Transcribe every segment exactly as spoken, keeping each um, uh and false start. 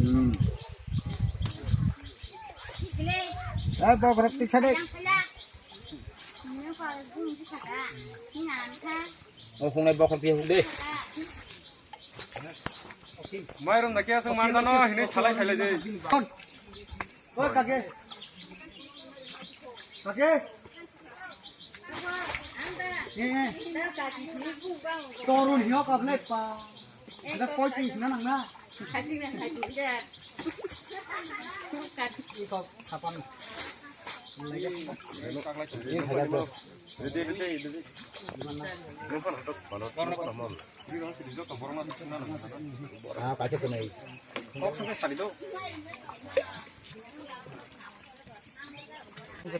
Hmm. Eh, bok rok tiksa de. O hungnai bok rok tiya huk de. Mairum da kya sang man dano, hini salai khailai de. Oi, kake. Kake. Eh, eh. Torun hiyo kaple pa. Ada koi pi na nang na. Iko sapan. Ah, kaisa kwnai.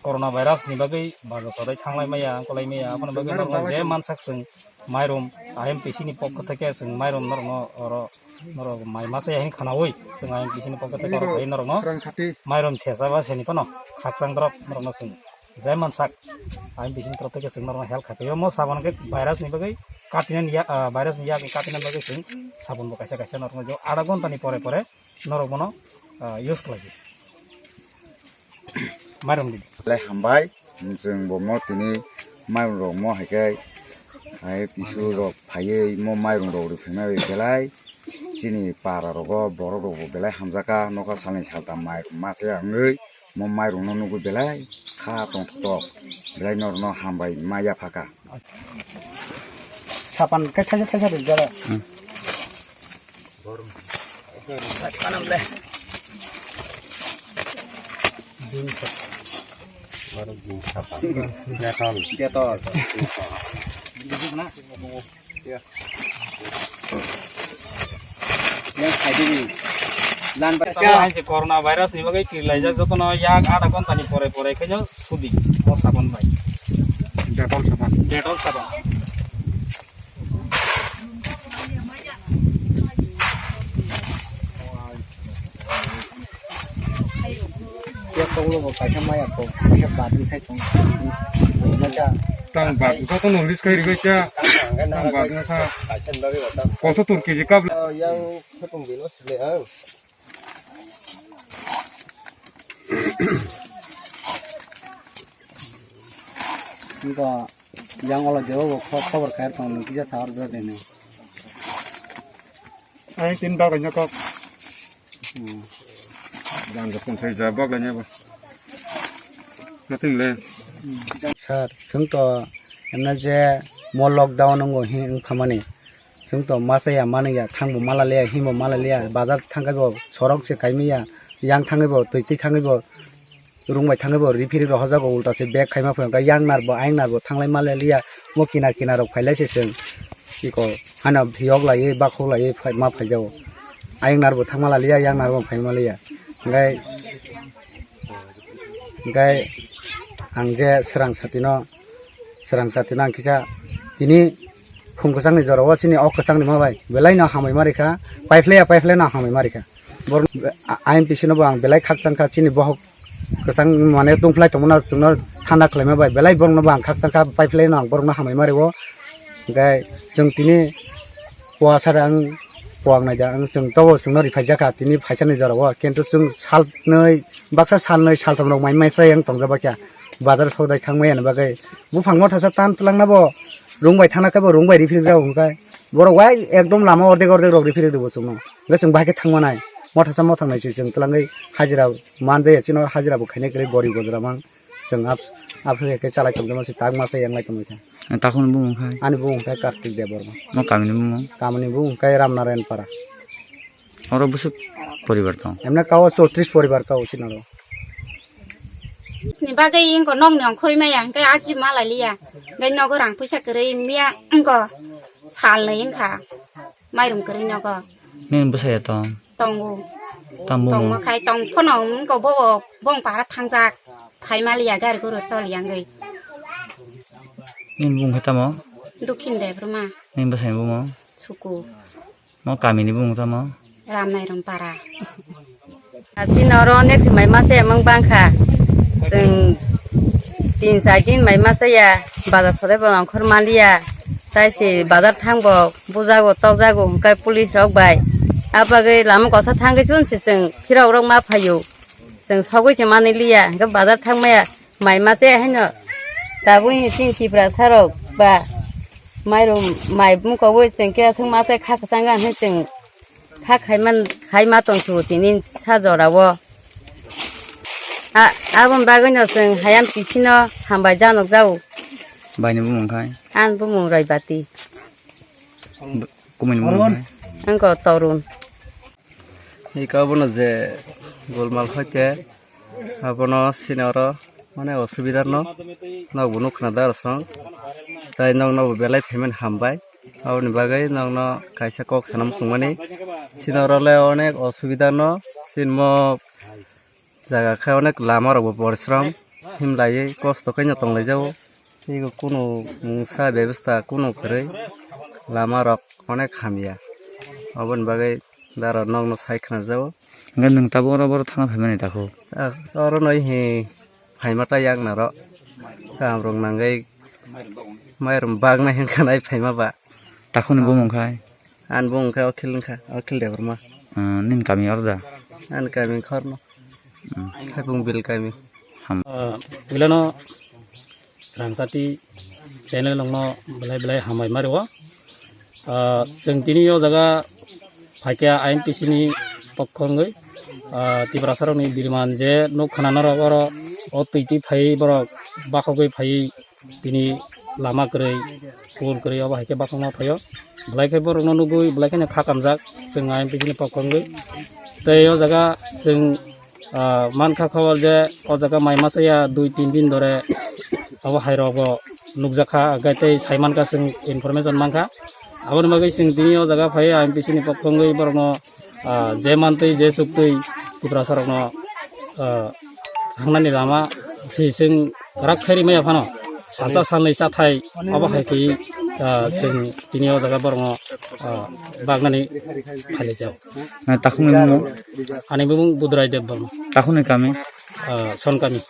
Corona virus ni bagwi bazar todai thanglai maya, wngkolai maya, aphano bagwi norokno je mansak chwng mairum, I M P C ni pokho theke chwng mairum norokno oro, norok mai masa ya hin khanaui, chwng I M P C ni pokho theke oro phai norokno mairum sesa ba seni phano khakchang drop norokno chwng. Jai mansak, I M P C ni torof theke chwng norokno help khai phaio. Mo sabon khe virus ni bagwi katinani ya, ah, virus ni yakni katinani bagwi chwng sabon bo kaisa kaisa norokno jo adha ghonta ni pore pore norok bono, ah, use khlai di. Mairum di. Belai hambai, chwng bo mo tini mairum rok mo hai khe, hai pisu rok phaiwi mo mairum rok rw phaima bai belai chini para rogo borok rok bo belai hamjak kha, nokha salni saltam mai masa ya wngwi. Mo mairungno nugwi belai kha tongthok, belai norokno hambai ma yaphakha. Sapan khe thaisa thaisa rijak. Hmm. Detol. Detol. Yang khaidi ni. Lan ba. Tamo hai se corona virus ni bagwi kirlaijak jotono yak adha ghonta ni pore pore khaino sudi o sabon bai. Detol saban. Detol saban. Ya, tong lo, kaisa maya ko, kaisa badin sai tong. Mata. Tang bad, ko to nolis kai rigai cha. Tang bad na sa. Koso tur keji kap. Yang khapung bilo sile ang. Engko yang ola jebo bo kho-, khobor khair tong nung kisa sahar bra dene. Ai tin bag ranya kok. Hmm. Jang je pun sai ja bag ranya bo. Nothing le. Sir, sung to emna je mo lockdown ngo hi ung phamani. Sung to masa ya mani ya thang bo mala le ya himo mala le ya bazar thang kai bo sorok se kai mi ya yang thang bo twi twi thang bo. Rung bai thangwi bo riphirik rohorjago, ulta se bag khaima phai hwnkha, yang narbo ayang narbo thanglai ma le liya, mo kinar kinar rok phailai se chwng iko hano phiyok laiwi bakhuk laiwi phai ma phaijago. Ayang narbo thangma la liya, yang narbo phaima liya. Hwnkhe, hwnkhe ang je swrang satino, swrang satino ang kisa tini khum kwchangni jorao chini ok kwchangni ma bai belai no hambai ma rikha, pipe laya pipe laya no hambai ma rikha. Borok I M P C no bo ang belai khakchang kha, chini bohok kwchang mane tungphlai tongmano chwngno thanda khlaima bai belai borokno bo ang khakchang kha, paiphlai no ang borokno hambai ma rwo. Hwnkhe chwng tini puasada ang puak naida ang chwng tobo chwngno riphaijak kha tini phaisani jorao, kintu chwng salnwi baksa salnwi saltham rok mai mai chai ang tongjak kha bazar sodai thangmani bagwi. Buphang mothasa tan twlangna bo rung bai thangna khe bo rung bai riphirik jago hwnkhe borok wai ekdom lama ordek ordek rok riphirik rwo chwngno. Hwnkhe chwng bahai khe thangmanai. Mothasa mothangnai se chwng twlangwi hajira manjaya chino hajira bo khainai kwrwi gori gojra mang. Chwng ap-, apre khe chalai tongma se tak masa yang lai tongwi kha. Takhuni bumung khai? Ani bumung khai Kartik Debbarma. Mo kamini bumung? Kamini bumung khai Ramnarayan Para. Oro busuk poribar tong? Emne kao chowtris poribar kao sinaro. Sini bagwi ingko nokni ongkhorwi maya hwnkhe achi malai liya. Hwnkhe nogo rang puisa kwrwi miya ingko salnwi wngkha. Mairum kwrwi nogo. Nini bwsaya tong? Tongo. Tamo. Tongma khai tong phano wngko bo bong para thangjak. Phaima liya gari guru choli yangwi. Nini bung khe tamo? Dukhin Debbarma. Nini bwsani bumung? Suku. Mo kamini bumung tamo? Ramnairum Para. Chini oro onek se mai masa ya mang bangkha. Chwng tin char din mai masa ya bazar sodai bo nongkhor maliya. Tai se bazar thang bo bujago tokjago hwnkhe police rok bai. Abagwi lama kosa thangwi chun se chwng phirok rok ma phaio. Chwng sogwi se manwi liya, hwnkhe bazar thangmaya mai ma se haino tabukni chini Tiprasa rok ba mairum mai bumkogwi chwng khe aswk ma se kha kwchang ga hinwi chwng kha khaiman, khaima tongsu tini sa jorao. A-, aboni bagwino chwng hayam kisino hambai janok jao. Baini bumung khai? Ani bumung Roibati. Kumuni bumung khai? Angko Torun. Ika bono je golmal hoite abono sini oro mane osubida no nokbo nukha na da rosong. Tai nokno bo belai payment hambai. Aboni bagwi nokno kaisa kok sana muchungmani. Sini oro le onek osubida no sinmo jaga khe onek lama rok bo porishram himlaiwi kosto khe no tonglaijao. Tei kunu mungsa bebasta kunu kwrwi lama rok onek hamya. Aboni bagwi dara nokno sai khna jao. Hwnkhe nwng tabuk oro boro thangna phaimani takhuk? Ah, oro no hi phaima ta yak naro. Kam rok nangwi mairum bagna hin khanai phaima ba. Takhukni bumung khai? Ani bumung khai Akhil wngkha, Akhil Debbarma. Ah, nini kami oro da? Ani kami khorno. Hmm. Khaipung bil kami. Ham. Ah, puilano Srangsati channel nokno belai belai hambai ma rwo. Ah, chwng tini o jaga phaikha I M T C ni pokho wngwi, ah, Tiprasa rokni diriman je nuk khna norok oro o twi twi phaiwi borok bakhogwi phaiwi tini lama kwrwi, pool kwrwi obo hai khe bakhogma phaio. Belai khe borokno nugwi belai kheno kha kamjak chwng I M T C ni pokho wngwi. Tei o jaga chwng Ah, mankha khobor je o jaga mai masa ya dui tin din dore abo hai rok bo nukjakha, hwnkhe tei sai mankha chwng information mankha. Aboni bagwi chwng tini o jaga phai I M T C ni pokho wngwi borokno, ah, je mantwi je chuktwi Tiprasa rokno, ah, thangnani lama si chwng kwrak khairi maya phano salsa salnwi chathai abo hai khe, ah, chwng tini o jaga borokno, ah, bagnani phailaijak. Ah, takhukni bumung? Ani bumung Budrai Debbarma. Takhukni kami? Ah, Sonkami.